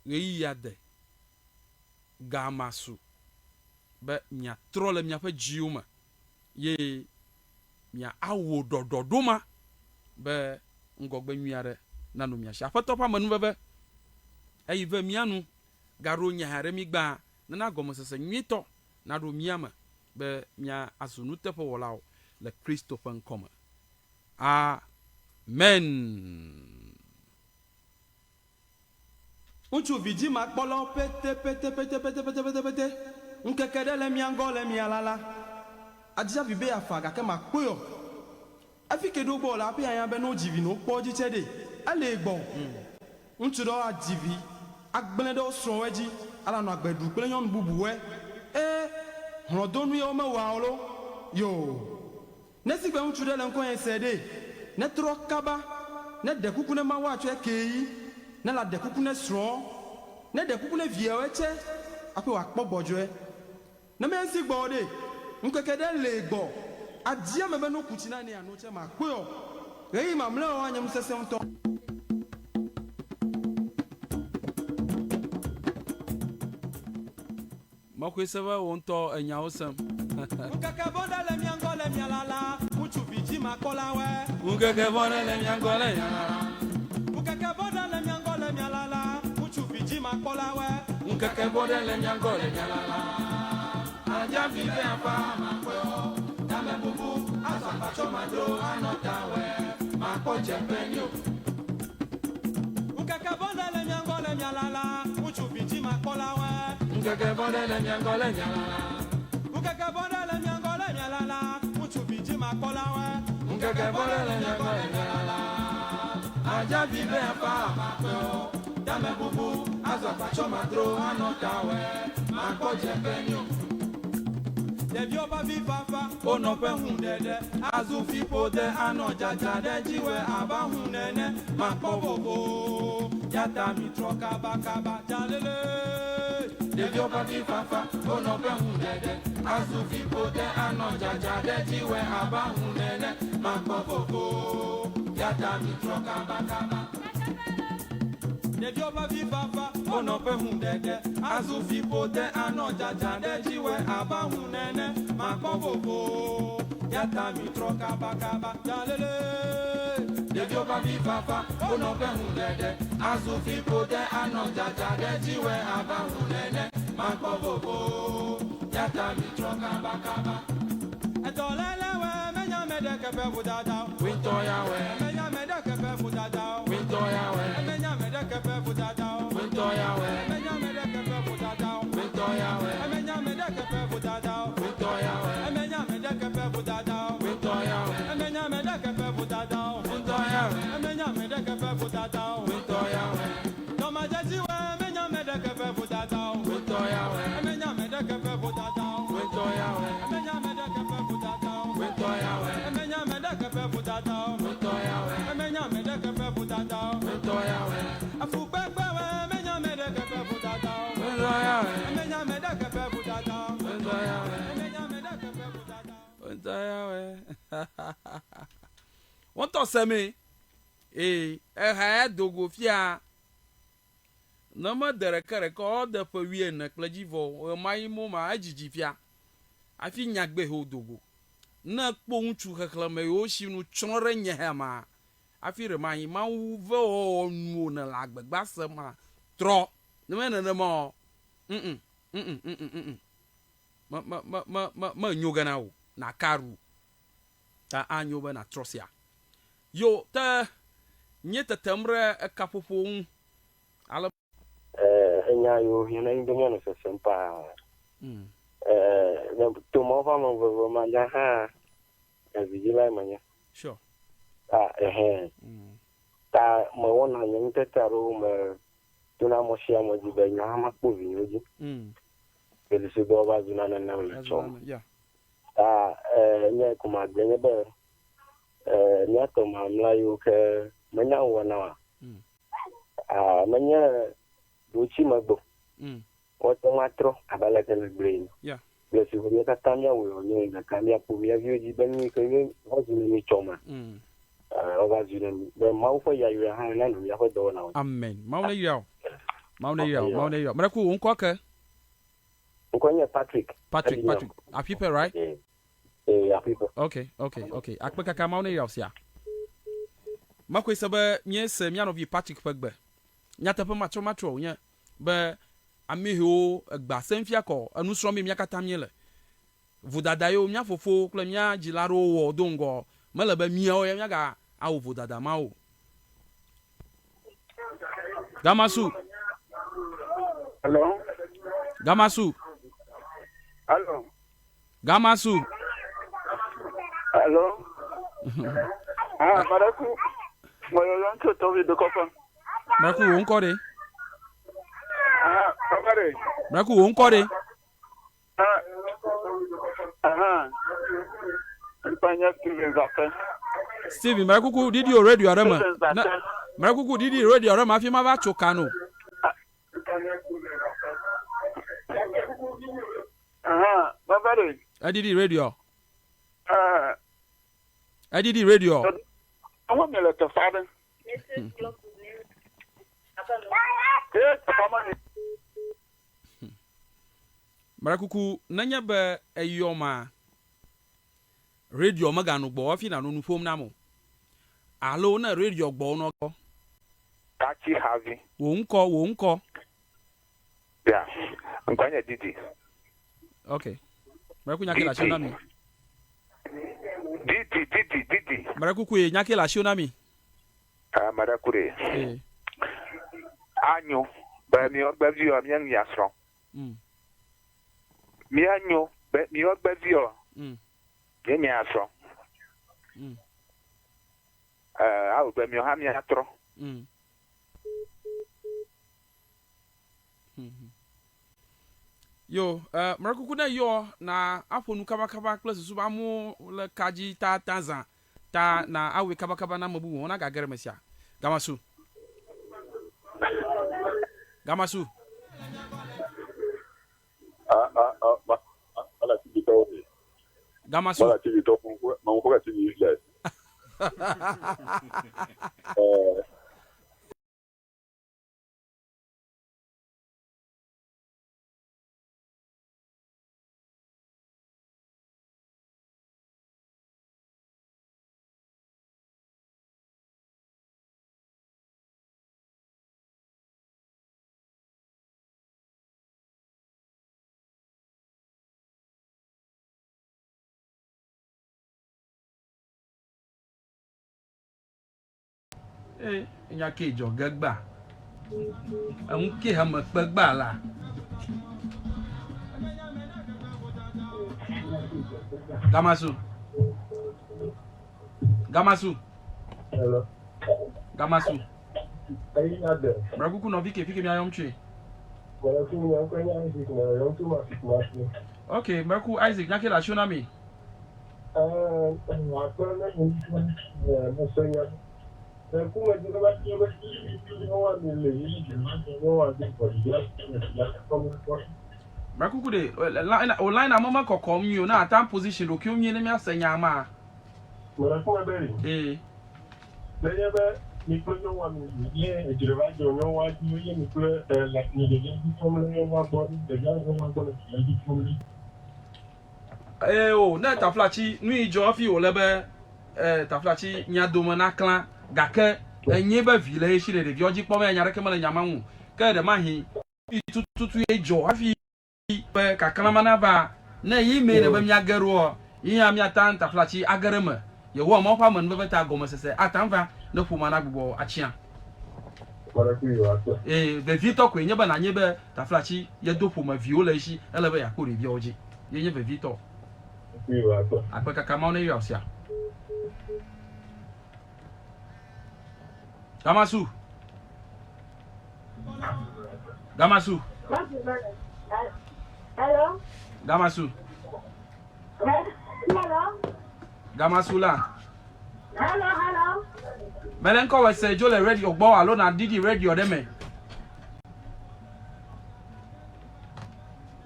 Ɣeyiɣia de, gamea su be miatrɔ le miaƒe dziwo me ye miawɔ ɖɔɖɔɖo ma be ŋgɔgbe nyui aɖe nanɔ mia si. Aƒetɔ ƒe amenuveve eyi ve mía nu gaɖo nya ya ɖe mí gbã nena gɔmesese nyuitɔ naɖo mía me be míazu nuteƒewɔlawo le Kristo ƒe ŋkɔ me. Amen. Ŋutsu vidzimakpɔlawo petepetepetepetepetepete, ŋkeke ɖe le mia ŋgɔ le mia lala. Adzia vi be yeafa gake makpɔe o. Efi ke ɖo gbɔ le aƒe anya be ne wodzi vi ne wokpɔ edzi tsɛ ɖe, elee gbɔ. Ŋutsu ɖewo adzi vi agblẽ ɖe wo srɔ̃woe dzi ala nɔ agbe ɖu kple nyɔnu bubuwoe. Ee, hlɔ̃donu ye womewɔa o lo? Yoo. Ne sigbe ŋutsu ɖe le ŋkɔnye se ɖe, netrɔ kaba, ne ɖe kuku ne Mawu atsɔe kee yi, ne la ɖe kuku ne srɔ̃ɔ, ne ɖe kuku ne viawoe tsɛ, aƒe wòakpɔ gbɔdzɔe. Ne menye ŋsi gbɔ o ɖe, ŋkeke ɖe lee gbɔ adi ame be no ku tsi na nɛ ano tsɛ makpɔe o. Ɣeyiɣi mamlɛawo anye nu sesẽ ŋutɔ. Mexɔe se be wò ŋutɔ ènya wo sem. Ŋkeke vɔ̃ ɖe le mía ŋgɔ le mía lala, ŋutsu vidzimakpɔlawɔe. Ŋkeke vɔ̃ ɖe le mía ŋgɔ le mía lala. Ŋkeke vɔ̃ ɖe le mía ŋgɔ le mía lala, ŋutsu vidzimakpɔlawɔe. Ŋkeke vɔ̃ ɖe le mía ŋgɔ le mía lala, adza vi be afa makpɔe o, tamebubu azɔ akpatsɔ madro anɔ tawɔe, makpɔ dzeƒe nyo. Ŋkeke vɔ̃ ɖe le mía ŋgɔ le mía lala, ŋutsu vidzimakpɔlawɔe. Ŋkeke vɔ̃ ɖe le mía ŋgɔ le mía lala. Ŋkeke vɔ̃ ɖe le mía ŋgɔ le mía lala, ŋutsu vidzimakpɔlawɔe. Ŋkeke vɔ̃ ɖe le mía ŋgɔ le mía lala, adza vi be afa makpɔe o, tamebubu azɔ akpatsɔ madro anɔ tawɔe, makpɔ dzeƒe nyo. Ɖeviwo ƒe avifafa, wo nɔƒe hũ ɖeɖe, azu fiƒode anɔ dzadza ɖe dziwɔe ava hũ nene, makpɔ vovo, yata mitrɔ kabakaba, dzalele. Ɖeviwo ƒe avifafa, wo nɔƒe hũ ɖeɖe, azu fiƒode anɔ dzadza ɖe dziwɔe ava hũ nene, makpɔ vovo, yata mitrɔ kabakaba. Ɖeviwo ƒe avifafa, wo nɔƒe hũ ɖeɖe, azu fiƒode anɔ dzadza ɖe dziwɔe ava hũ nene, makpɔ vovo, yata mitrɔ kabakaba, dzalele. Ɖeviwo ƒe avifafa, wo nɔƒe hũ ɖeɖe, azu fiƒode anɔ dzadza ɖe dziwɔe ava hũ nene, makpɔ vovo, yata mitrɔ kabakaba. Edɔléle wɛ menya ame ɖeke ƒe vodada o. Wintɔ ya wɛ. Menya ame ɖeke ƒe vodada o. Wintɔ ya wɛ. Menya ame ɖeke ƒe vodada o. Wintɔ ya wɛ. Menya ame ɖeke ƒe vodada o. Wintɔ ya wɛ. Menya ame ɖeke ƒe vodada o. Wintɔ ya wɛ. Menya ame ɖeke ƒe vodada o. Wintɔ ya wɛ. Menya ame ɖeke ƒe vodada o. Wintɔ ya wɛ. Menya ame ɖeke ƒe vodada o. Wintɔ ya wɛ. Dɔmadzedzi wɛ. Menya ame ɖeke ƒe vodada o. Wintɔ ya wɛ. Menya ame ɖeke ƒe vodada o. Wintɔ ya wɛ. Menya ame ɖeke ƒe vodada o. Wintɔ ya wɛ. Menya ame ɖeke ƒe vodada o. Wintɔ ya wɛ. Menya ame ɖeke ƒe vodada o. Wintɔ ya wɛ. Afukpekpe wɛ. Menya ame ɖeke ƒe vodada o. Wintɔ ya wɛ. Menya ame ɖeke ƒe vodada o. Wintɔ ya wɛ. Menya ame ɖeke ƒe vodada o. Wintɔ ya wɛ. Wotɔ semi. Ee, eha ya dogo fia. Ne mede ɖeke ɖeke o, ede ƒe wuiene kple dzivɔ o, ɣemaɣi mo ma, edzidzi fia hafi nyagbe ho do go. Ne ekpɔ ŋutsu xexlẽme yiwo si nu tsrɔ̃ ɖe nye hea ma, hafi ɖemaɣi Mawu ve wɔwɔ nuwò nèle agbegba sem ma, trɔ. Ne menye nenema o, ŋ-ŋ, ŋ-ŋ, ŋ-ŋ, ŋ-ŋ, me, me, me, me, me, menyo ge na wò nàka ɖu o. Ta anyo be nàtrɔ sia. Yo, te nye tetem ɖe ekaƒoƒo ŋu ale. Enya yiwo hiã na mí be míanɔ sesem paa. Le to Mawu ƒe amenuveve mea, nye hã vidzilae menye. Sure. Ta ehɛ. Ta mewɔna nye ŋutete aɖewo metona mɔ sia mɔ dzi be nye hã makpɔ vinyewo dzi. Ɖevisidɔwo va zuna nenem le etsɔme. Yeah. Ta nye ko magblɔe nye be mía tɔ mamla yiwo ke menya wɔna oa, menye ɖotsi megbe o. Woate ŋu atrɔ abe aleke nègblɔe ene. Kple si mía katã míawɔe wòanye nu ɖeka, míaƒo mía viwo dzi be nu yi ke woava zu na mí tsɔmea, woava zu na mí. Be Mawu ƒe yayra hã nanɔ míaƒe dɔwɔnawo dzi. Amen. Mawu neyra wò. Mawu ne yra wò, Mawu ne yra wò. Mreku wò ŋkɔ ke? Ŋkɔ nye Patrick. Patrick, Patrick. Aƒiƒe, right? Ee, aƒiƒe. Ok, ok, ok. Akpe kaka Mawu ne yra wò sia. Mexɔe se be míese mía nɔvi Patrick ƒe gbe. Nyateƒe matrɔmatrɔ wònye be ame yiwo egbea sem fia kɔ enu srɔ̃mee mía katã míele. Vodada yiwo mía fofowo kple mía dzila aɖewo wɔ do ŋgɔ mele be míawo ya míaga awɔ vodada mawo o. Gamasu. Hello. Gamasu. Hello. Gamasu. Hello. Ah, Maraku. Mɔyɔyɔ ŋutsu tɔvi dukɔƒe. Maraku wò ŋkɔ ɖe? Ah, papa ɖe. Maraku wò ŋkɔ ɖe? Ah, aha. Ŋkɔ nye Steven Zafe. Steven, maraku ku ɖiɖi o radio aɖe me. Maraku ku ɖiɖi radio aɖe me hafi mava tso kano. Aha, baba ɖe. Eɖiɖi radio. Eɖiɖi radio. Ewɔ mi le teƒe aɖe. Eye teƒe ma ni. Mrekuku, nenye be eyɔ ma, radio megano gbɔ hafi nànɔ nu ƒom nam o. Alo ne radio gbɔ nɔ gbɔ. Katsi havi. Wò ŋkɔ, wò ŋkɔ. Ya, ŋkɔe nye Didi. Ok. Mrekuku nya ke le asiwò na mi. Didi, Didi, Didi. Mrekuku ye nya ke le asiwò na mi. Eh, mrekuku ɖe. Eh. Anyo be miɔ gbeviɔ mía mia srɔ̃. Mm. Mía nyo be miɔ gbeviɔ. Mm. Mía mia srɔ̃. Mm. Eh, awo be miɔ hã mia trɔ. Mm. Yo, eh, mre kuku ne yɔ na aƒo nu kabakaba kple susu be amewo le ka dzi ta zã ta na awɔe kabakaba na ame bubuwo nagage ɖe eme sia. Gamasu. Gamasu. Ah, ah, ah, ma, ala tigi tɔw de. Gamasu. Ala tigi tɔw ma ko ka tigi filɛ. Eh, Ee, nya ke dzɔ ge gba. Enu ke heme kpe gba la. Gamasu. Gamasu. Hello. Gamasu. Mrekuku nɔvi ke fi ke mia yɔm tsoe. Ok, mrekuku Isaac nya ke le asiwò na mi. Mrekuku ɖe, o line ame me kɔkɔm nyuie o, ne ata position ɖokuiwo nyuie ne míase nya ma. Ee. Nenye be mi kple nyɔnua mi ye edzre va dzɔ nyɔnua dzi ye mi kple mi ɖevia dzi kpɔm le nyɔnua gbɔ ɖevia le nyɔnua gbɔ le ɖevia dzi kpɔm ɖe. Ee o, ne taflatsi nu yi dzɔ hafi wòle be e, taflatsi mia dome naklã gake enye be vi le ye si le ɖeviawo dzi kpɔm ya nya ɖeke mele nya ma ŋu o. Ke ɖemahi nu yi tututu ye dzɔ hafi be kaklã ma nava ne yi mee ne be miage ɖoa, yi hã miata taflatsi age ɖe eme. Yehowa Mawu ƒe amenuveve ta gɔmesese ate ŋu va ne ƒomea nagbugbɔ atsiã. Ee, vevietɔ koe nye be nànyae be taflatsi yedo ƒome viwo le esi, ele be yeakpɔ ɖeviawo dzi. Ye nye vevitɔ. Akpe kaka Mawu neyra wò sia. Gamasu. Gamasu. Hello. Gamasu. Hello. Gamasu la. Hello, hello. Mele ŋkɔ wɔ se dzo le radio gbɔ alo na ɖiɖi radio ɖe me.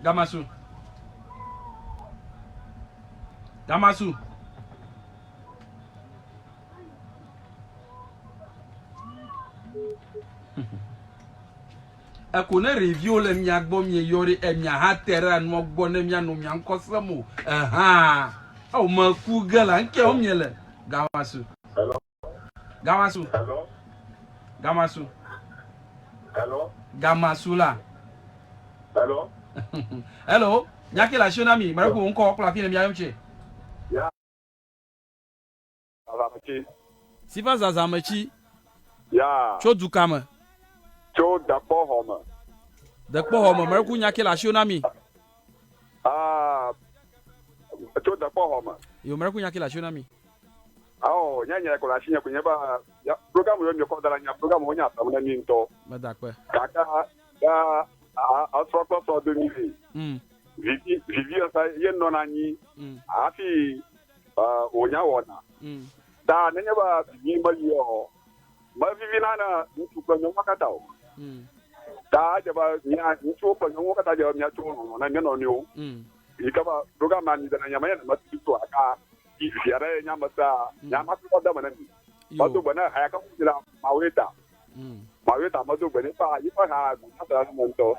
Gamasu. Gamasu. Eko ne ɖeviwo le mia gbɔ mieyɔ ɖe emia hã te ɖe enua gbɔ ne mianɔ mia ŋkɔ sem o. Ehã. Ao meku ge la ŋke wɔm miele. Gamasu. Hello. Gamasu. Hello. Gamasu. Hello. Gamasu la. Hello. Hello. Nya ke le asiwò na mi. Meɖe ku wò ŋkɔ kple afi ne mia yɔm tsoe. Ya. Zazametsi. Sifa Zazametsi. Ya. Tso duka me. Tso dekpɔxɔ me. Dekpɔxɔ me. Meɖe ku nya ke le asiwò na mi. Ah, tso dekpɔxɔ me. Yo, meɖe ku nya ke le asiwò na mi. Ao, nye nye ko le asinye ko nye be ya program yo mi kɔ da la nya program wo nya tam ne mi ŋutɔ. Meda akpe. Gake ya esrɔ̃ kple srɔ̃ domi li. Vivi vivi sa ye nɔna anyi hafi wònya wɔna. Ta nenye be vivi meli o, mevivina na ŋutsu kple nyɔnua katã o. Ta edze be mía ŋutsuwo kple nyɔnuwo katã dze be míatso lɔlɔ̃ na mía nɔnɔewo. Yi ke be program ma mi dena nye menye ne metutu aka vi aɖe ye nye ame sia nye ma kɔ de me ne mi. Medo gbe ne haya ke ƒu la mawoe ta. Mawoe ta medo gbe ne fa yiƒe ha nya se me ŋutɔ.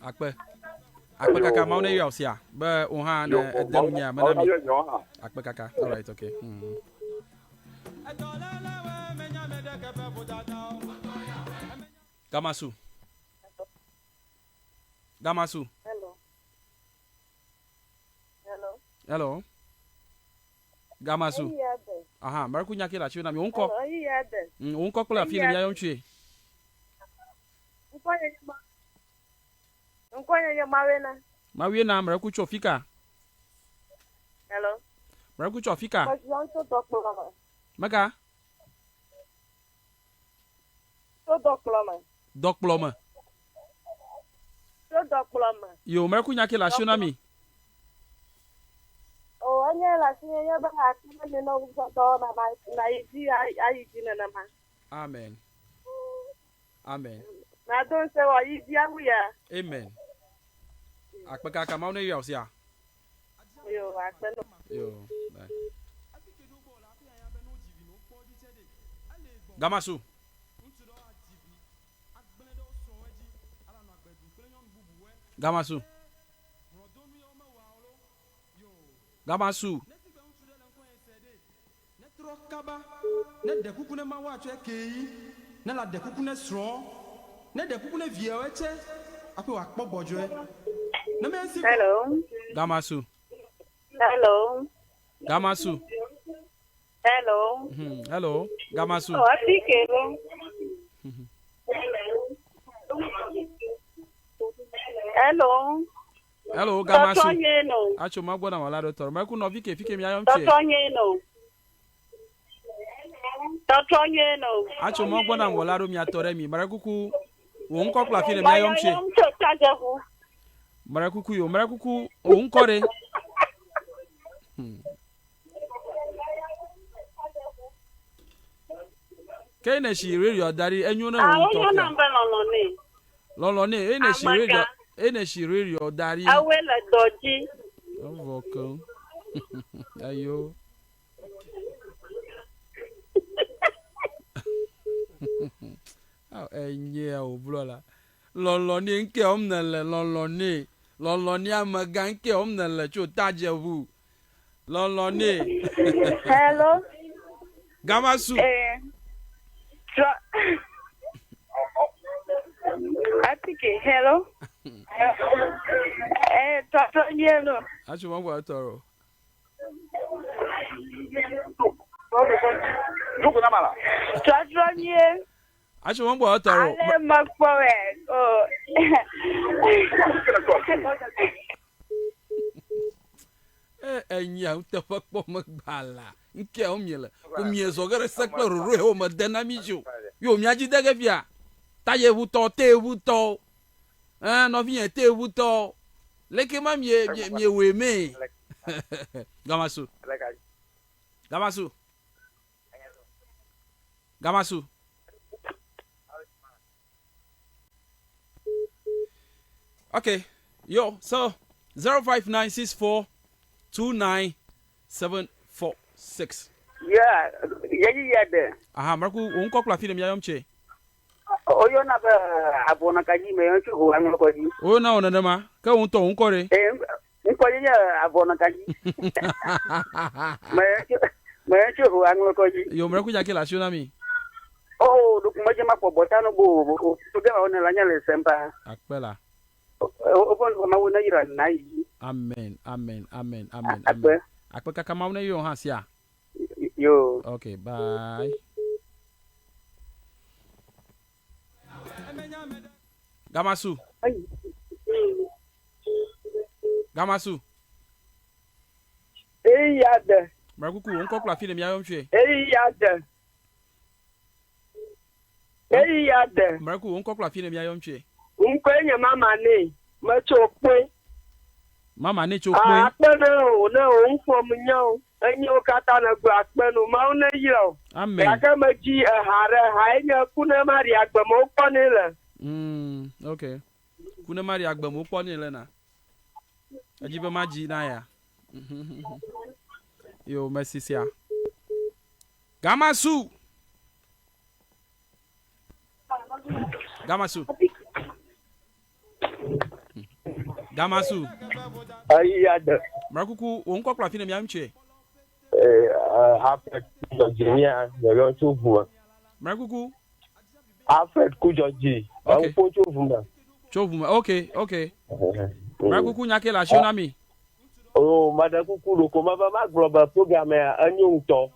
Akpe. Akpe kaka mawo ne yɔ sia be wo hã ne ede nu nyea mena mi. Akpe kaka. All right, okay. Gamasu. Gamasu. Hello. Hello. Hello. Gamasu. Aha, mɛrɛ nya ke le asiwò na mi. Wo ŋkɔ. Wo ŋkɔ kple afi ne mia yɔm tsoe. Ŋkɔ nye nye Mawuena. Mawuena, mɛrɛ ku tso fika. Hello. Mɛrɛ ku tso fika. Mɛzɔn tso dɔkplɔ me. Meka. Tso dɔkplɔ me. Dɔkplɔ me. Tso dɔkplɔ me. Yo, mɛrɛ ku nya ke le asiwò na mi. O, enye le asinye nye be akpe ne mi ne woƒe dɔwɔna na na yi dzi ayi dzi nenema. Amen. Amen. Nado ŋusẽ wɔ yi dzi awu ya. Amen. Akpe kaka Mawu ne yra wò sia. Yo, akpe no. Yo, bye. Gamasu. Gamasu. Gamasu. Netrɔ kaba, ne ɖe kuku ne Mawu atsɔe kee yi, ne la ɖe kuku ne srɔ̃ɔ, ne ɖe kuku ne viawo etsɛ, aƒe wòakpɔ gbɔdzɔe. Ne me esi. Hello. Gamasu. Hello. Gamasu. Hello. Hello. Gamasu. Oh, afike lo. Hello. Hello, Gamasu. Tɔtɔ nye no. Atso ma gbɔna wala ɖo tɔrɔ. Mɛku nɔvi ke fike mia yɔm tse. Tɔtɔ nye no. Tɔtɔ nye no. Atso ma gbɔna wala ɖo mia tɔ ɖe mi. Mɛrɛ kuku wo ŋkɔ kple afi ne mia yɔm tse. Mayɔyɔm tso tadzeʋu. Mɛrɛ kuku yo. Mɛrɛ kuku wo ŋkɔ ɖe. Ke ne si radio da ɖi enyo ne wo Awo ŋutɔ yɔna fia. be lɔlɔ nɛ. Lɔlɔ nɛ ene si Amegã. radio ene si radio da ɖi. Awoe le dɔ dzi. Evɔ keŋ. Ayo. Aw enye o blɔ la. Lɔlɔ nɛ ŋke wɔm nele lɔlɔ nɛ. Lɔlɔ nɛ amegã ŋke wɔm nele tso tadzeʋu. Lɔlɔ nɛ. Hello. Gamasu. Eh. Trɔ. Atike, hello. Eh, tɔtɔ nye no. Atso mɔgbɔ tɔrɔ. Dugu na mala. Tɔtɔ nye. Atso mɔgbɔ tɔrɔ. Ale mekpɔ wɛ. O. Enye nuteƒe kpɔ megba la. Ŋke wɔm miele. Ko miezɔ ge ɖe se kple ɖoɖo yewo mede na mi dzi o. Yo mia dzi de ge fia. Tayeʋutɔ, teʋutɔ. Eh, nɔvinye teʋutɔ. Leke ma mie mie miewɔe mee. Gamasu. Gamasu. Gamasu. Okay. Yo, so 05964 29746. Yeah, yeah, yeah, there. Aha, Marku, wo ŋkɔ kple afi ne mia yɔm tse. Woyɔna be avɔnakadzi me yɔn tso ho aŋlɔkɔdzi. Woyɔna wò nenema? Ke wò ŋutɔ wò ŋkɔ ɖe? Ee, ŋkɔnye nye avɔnakadzi. Me yɔn tso ho aŋlɔkɔdzi. Yo mrɛ kunya ke le asiwò na mi. Oh, ɖoku medze makpɔ bɔta no bo o ge wɔ ne la nye le sempa. Akpe la. Woƒe nu Mawu ne yra na yi dzi. Amen, amen, amen, amen, amen. Akpe kaka Mawu ne yɔ hã sia. Yo. Ok, bye. Gamasu. Gamasu. Eya de. Mrekuku, ŋkɔ kple afi ne miayɔm tsoe. Eya de. Eya de. Mrekuku, ŋkɔ kple afi ne miayɔm tsoe. Ŋkɔe nye mama nɛ. Metso kpoe. Mama nɛ tso kpoe. Akpe ne wò ne wò ŋkɔ me nya o. Enye wo katã nègblɔ akpe no. Mawu neyra wò. Amen. Gake medzi eha ɖe. Hae nye Ku ne Maria agbe me wokpɔnɛ le. Ok. Ku ne Maria agbe me wokpɔnɛ le na. Edzi be madzi na ya. Yo, merci sia. Gamasu. Gamasu. Gamasu. Eya de. Mrakuku, wò ŋkɔ kple afi ne mia ŋutsue. Ee, Alfred Kudzɔdzi mía yɔyɔ tso ʋu me. Mrakuku. Alfred Kudzɔdzi, Ok. eŋuƒo tso ʋu me. Tso ʋu me. Ok, ok. Mrakuku nya ke le asiwò na mi. O, meɖe kuku ɖoko mebe magblɔ be program ya enyo ŋutɔ.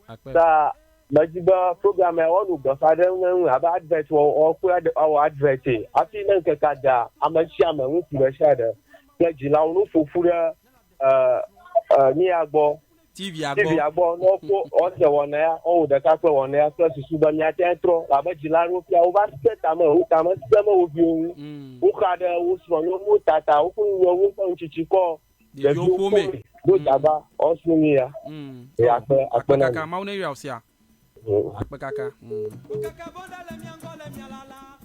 Akpe. Ta medi be program ya woanu gbeƒã ɖe eŋu abe advert wɔ woakɔe aɖe awɔ advert hafi ne ŋkekea dea ame sia ame ŋutsu ɖe sia ɖe kple dzilawo no ƒoƒu ɖe e e mía gbɔ. TV-a gbɔ. TV-a gbɔ ne wokpɔ woase wɔna ya woawɔ ɖeka kple wɔna ya kple susu be míate ŋu atrɔ abe dzila aɖewo fia wova se tame wo tame sẽ me wo viwo ŋu. Woxa ɖe wo srɔ̃nyɔnuwo ta ta woƒe nyɔnuwo ƒe nutsitsi kɔ Ɖeviwo ɖeviwo ƒomee. ƒomee do dagba ɔsu nu ya. Eye akpe akpe Akpe na kaka mi. Mawu ne yra wò sia. Akpe kaka.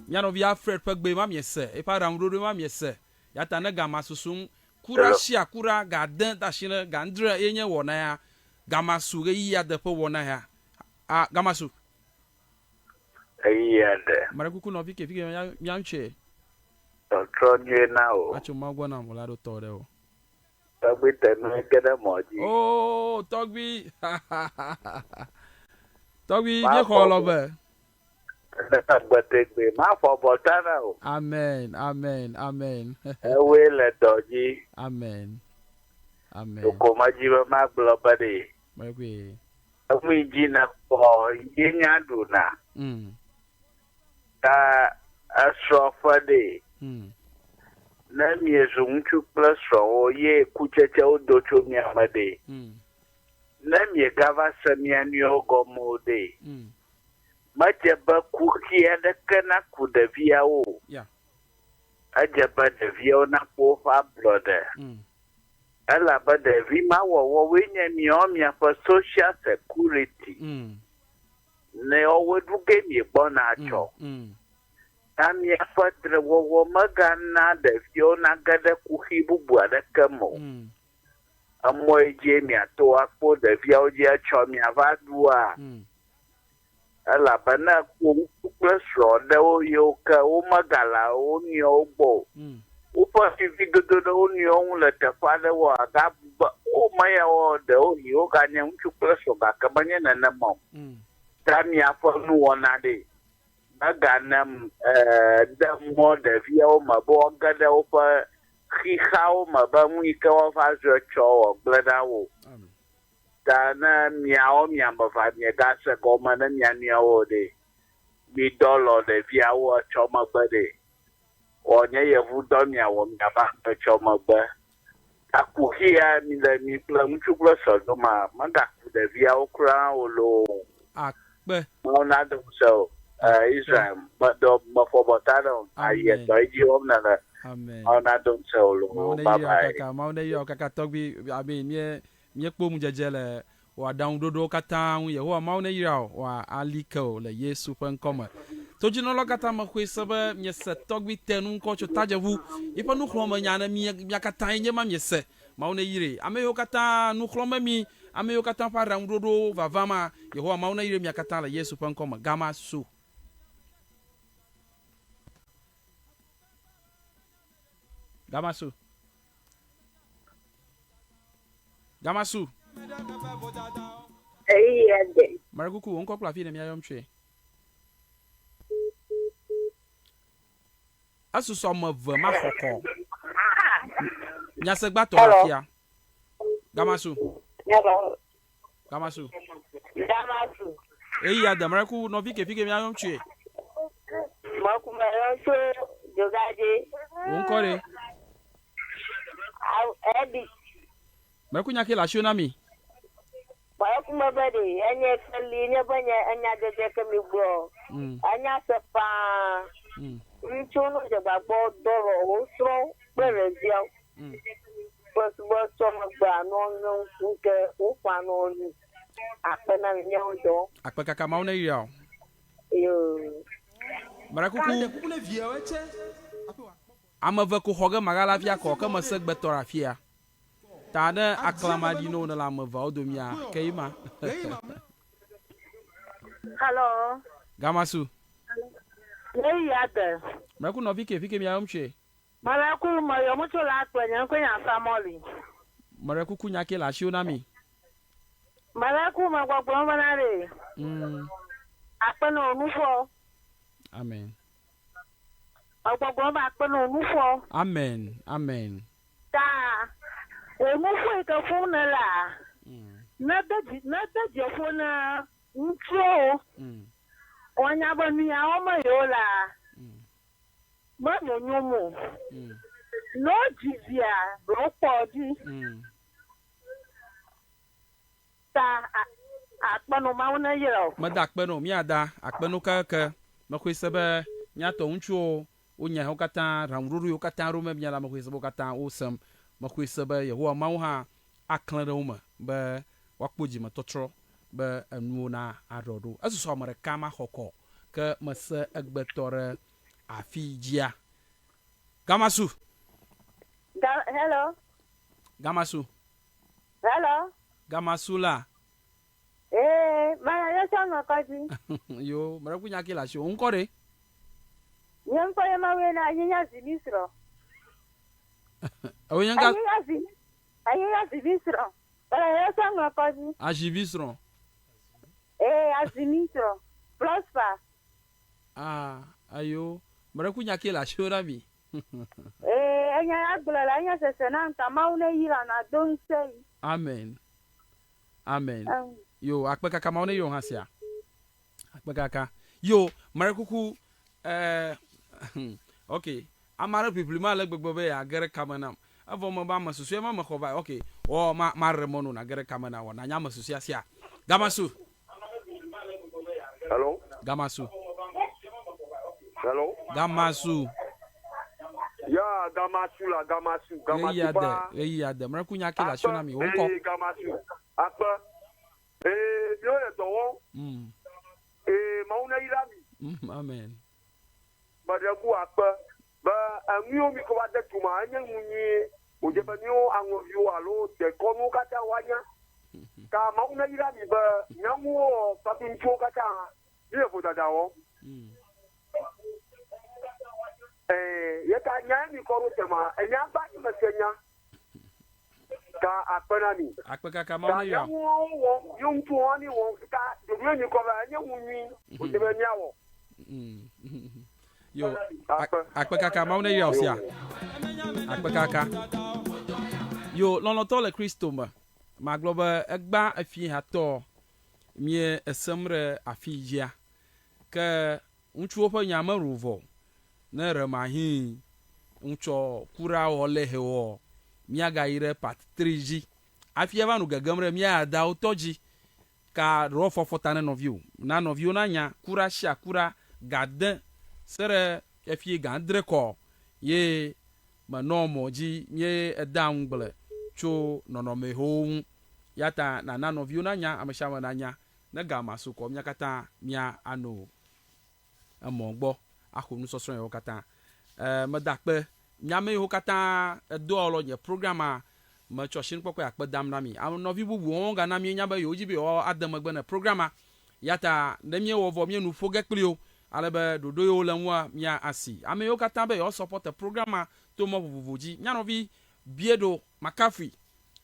Mía nɔvi Alfred ƒe gbe ma miese, eƒe aɖaŋuɖoɖoe ma miese. Ya ta ne gama susum kura sia kura ga ade de asi ne ga adre ye nye wɔna ya. Gama su ɣeyiɣi ade ƒe wɔna ya. A gama su. Ɣeyiɣi ade. Meɖe kuku nɔvi ke fike mía mía ŋutsue. Tɔtrɔ nyuie na wò. Atso Mawu gbɔ nam wòla ɖo tɔ ɖe o. Tɔgbui te nue ge ɖe mɔ dzi. Oo tɔgbui tɔgbui míexɔ lɔ be. Agbe tegbee mafɔ bɔta na wò. Amen amen amen. Ewoe le dɔ dzi. Amen amen. Ɖeko medzi be magblɔ be ɖe. Mekui. Eŋui dzi nèkpɔ ye nya ɖuna. Ta esrɔ̃ ƒe ɖe. Ne miezu ŋutsu kple srɔ̃wo ye kutsetsewo do tso mia me ɖe. Ne miegava se mia nɔewo gɔme o ɖe. Medze be kuxi aɖeke naku ɖeviawo o. Edze be ɖeviawo nakpɔ woƒe ablɔɖe. Elabe ɖevi ma wɔwɔwoe nye miawo miaƒe social security. Ne woawoe ɖu ge miegbɔna atsɔ. Ta miaƒe drewɔwɔ megana ɖeviawo nage ɖe kuxi bubu aɖeke me o. Emɔ yi dzie miato akpɔ ɖeviawo dzi etsɔ miava ɖua? Elabe ne ekpɔ ŋutsu kple srɔ̃ ɖewo yiwo ke womegale wo nɔewo gbɔ o, woƒe vividodo ɖe wo nɔewo ŋu le teƒe aɖewoa, àgabu be, O, meyawoa, ɖewohĩ woganye ŋutsu kple srɔ̃ gake menye nenema o. Ta miaƒe nuwɔna ɖe meganem de mɔ ɖeviawo me be woage ɖe woƒe xixawo me be nu yi ke woava zu etsɔ wòagblẽ na wo o. Ta ne miawo mi ame evea miegase gɔme ne mia nɔewo o ɖe, midɔ lɔ ɖeviawo etsɔ megbe ɖe, wòanye yevudɔ miawɔ miava etsɔ megbe. Ta kuxi ya le mi kple ŋutsu kple srɔ̃ domea, megaku ɖeviawo kura o loo. Akpe. Mawu nado ŋusẽ wò. Israel, medɔ mefɔ bɔta ɖe wò. Ayi edɔ yi dzi wɔm nèle. Amen. Mawu nado ŋusẽ wò loo. Mawu Bye neyra wò bye. kaka. Mawu neyra wò kaka tɔgbi. Amen. Mie Míekpɔ ŋudzedze le wò aɖaŋuɖoɖowo katã ŋu. Yehowa Mawu neyra wò wòali ke wò le Yesu ƒe ŋkɔ me. Todzinɔlawo katã mexɔe se be miese tɔgbui te nu ŋkɔ tso tadzeʋu. Yiƒe nuxlɔ̃menya ne mia, mia katã ye nye ema miese. Mawu neyrae. Ame yiwo katã nuxlɔ̃me mi, ame yiwo katã ƒe aɖaŋuɖoɖowo vava ma, Yehowa Mawu neyrae mia katã le Yesu ƒe ŋkɔ me. Gama su. Gamasu. Gamasu. Eyi ya de. Mare kuku, wo ŋkɔ kple afi yi ne míayɔm tsoe. Esusɔ ame eve maxɔ kɔ. Nyasegbãtɔ le afia. Gamasu. Gamasu. Gamasu. Eyi ya de mare kuku, nɔvi ke fi ke míayɔm tsoe. Mɔku meyɔm tso Dzogadze. Wò ŋkɔ ɖe? Ebi. Mɛku nya ke le asiwò na mi. Mɛku mebe ɖe enye keli nye be nye enya dzedze ke mi gblɔ. Enya se faa. Ŋutsuwo no dze gbagba dɔ lɔ wo srɔ̃ kple ɖeviawo. Ƒe subɔsubɔ megbea nɔ nye ŋke woƒã nɔ nu. Akpe na mi miawo dɔ. Akpe kaka Mawu ne yra wò. Yoo. Mɛɖe kuku. Ame eve ko xɔ ge magale afia kɔ ke mese gbe tɔ ɖe afia. Ta ne aklama ɖi ne wo nele ame eveawo domia, ke ye ma. Hello. Gamasu. Ne yi ade. Mele ku nɔvi ke fike mia yɔm tsoe. Mele ku me yɔm tso la akple nye ŋkɔe nye Asamɔli. Mele kuku nya ke le asiwo na mi. Mele ku me gbɔgblɔm bena ɖe. Akpe ne wò nuƒɔ. Amen. Megbɔgblɔm be akpe ne wò nuƒɔ. Amen. Amen. Ta wò nuƒo yi ke ƒom nèlea, nede dzi, nede dzi ƒo na ŋutsuwo woanya be nu ya wɔm yewolea, menyonyom o. Ne wodzi via, ɖe wokpɔ edzi. Ta akpe nɔ Mawu neyra wò. Meda akpe nɔ míada akpe no kekeake. Mexɔe se be mía tɔ ŋutsuwo wonya wo katã, ɖaŋuɖoɖo yiwo katã ɖom mía la, mexɔe se be wo katã wosem. Mexɔe se be Yehowa Mawu hã aklẽ ɖe wo me be woakpɔ dzimetɔtrɔ be enuwo na aɖɔ ɖo. Esusɔ ame ɖeka maxɔ kɔ ke mese egbe tɔ ɖe afi dzia. Gamasu! Ga, hello. Gamasu! Hello. Gamasu la. Ee, mana yɔ sɔ ŋɔ kɔdzi. Yo, mɛɖe ku nya ke le asi o. Ŋkɔ ɖe? Nye ŋkɔ ye ma wue na anyi nya zimi srɔ. Ewo nye ŋka? Anyi nya zimi, anyi nya zimi srɔ. Mana yɔ sɔ ŋɔ kɔdzi. Azivi srɔ. Ee, azimi srɔ. Prosper. Ah, ayo, mɛɖe ku nya ke le asi o ɖa mi. Ee, enya ya gblɔ la, enye sese na ŋka Mawu ne yra na do ŋusẽ yi. Amen. Amen. Yo, akpe kaka Mawu ne yɔ hã sia. Akpe kaka. Yo, mare kuku eh ok. Ame aɖe ʋiʋli ma le gbegbe be yeage ɖe kame nam. Evɔ me be ame susɔe ma mexɔ va. Ok. Wɔ ma ma ɖe mɔ no nage ɖe kame na wɔ nanya ame susɔea sia. Gamasu. Hello. Gamasu. Hello. Gamasu. Ya Gamasu la Gamasu Gamasu Ɣeyiɣi ade, ɣeyiɣi ade. Mre ku nya ke le asiwò na mi. Wò ŋkɔ. Ee Gamasu. Akpe. Ee miwo le dɔ wɔm. Ee Mawu ne yra mi. Amen. Meɖe ku akpe be enu yiwo mi kɔ va de tuma enye nu nyuie. Wòdze be míwo aŋɔviwo alo dekɔnuwo katã woanya. Ta Mawu neyra mi be nyɔnuwo kpakple ŋutsuwo katã míle vodada wɔm. Ɛɛ, ye ta nyae mi kɔ ɖo tema, enya gba nyi mese nya. Ta akpe na mi. Akpe kaka Mawu Ta neyra wò. nyɔnuwo wɔ, míwo ŋutsuwo hã míwɔ. Ta ɖoɖoe mi kɔ va enye nu nyui wòdze be míawɔ. Yo, akpe kaka Mawu ne yra wò sia. Akpe kaka. Yo, lɔlɔ̃tɔ le Kristo me, magblɔ be egba efi hatɔ mie esem ɖe afi dzia. Ke ŋutsuwo ƒe nya meɖo vɔ o. Ne ɖemahi ŋutsɔ kura wɔ le hewɔ, míagayi ɖe part tri dzi. Hafi ava nu gegem ɖe mía dadawo tɔ dzi. Ka ɖewo fɔfɔ ta ne nɔviwò. Na nɔviwo nanya kura sia kura ga de se ɖe efie ga adre kɔ ye menɔ mɔ dzi mie edea ŋugble tso nɔnɔmewo ŋu. Ya ta nana nɔviwo nanya, amesiame nanya ne ga ma su kɔ mia katã mia ano emɔ gbɔ axo nusɔsrɔ̃ yawo katã. E, meda akpe nye ame yiwo katã edoa alɔ nye programa metsɔ ashinukpɔkpɔe akpe dam na mi. Ame nɔvi bubuwo hã gana míenya be yewodzi be yewoade megbe ne programa. Ya ta ne míewɔ vɔ míenu ƒo ge kpli wo. Ale be ɖoɖo yiwo le ŋua mia asi. Ame yiwo katã be yewoa support programma to mɔ vovovo dzi. Mía nɔvi Bieɖo Makafui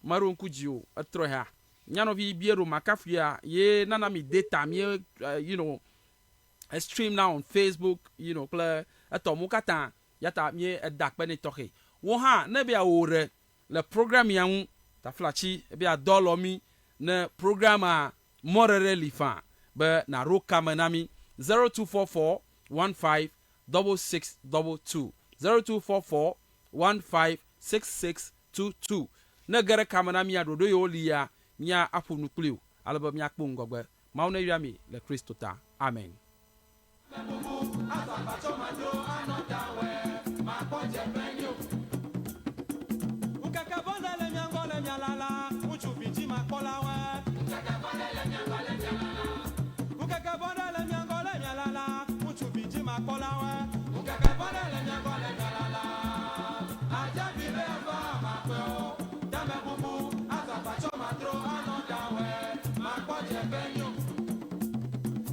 meɖo ŋku dzi o etrɔe ha. Mía nɔvi Bieɖo Makafuia ye nana mi data mie stream now on Facebook kple etɔ mo katã yata mie eda akpe nɛ tɔxɛ. Wo hã ne be yeawɔ ɖe le program ya ŋu taflatsi be yeadɔ alɔ mi ne programa mɔɖeɖe li faa be naɖo kame na mi 0244 15 66 22 0244 15 66 22 ne ge ɖe kame na mia ɖoɖo yiwo li ya mia aƒo nu kpli o ale be miakpɔ ŋgɔgbe. Mawu ne yra mi le Kristo ta. Amen. Ŋkeke vɔ̃ ɖe le mia ŋgɔ le mia lala, ŋutsuvi dzimakpɔlawoe. Ŋkeke vɔ̃ ɖe le mia ŋgɔ le mia lala. Ŋkeke vɔ̃ ɖe le mia ŋgɔ le mia lala, ŋutsuvi dzimakpɔlawoe. Ŋkeke vɔ̃ ɖe le mia ŋgɔ le mia lala. Adzavi be ava makpɔe o, tamebubu azɔ agbatsɔ matro anɔ dawɔe, makpɔ dzeƒe nyo.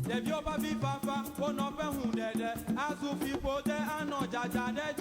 Ɖeviwo ƒe avifafa, wo nɔƒe hũɖeɖe, azu fiƒode anɔ dzadza ɖe dzi.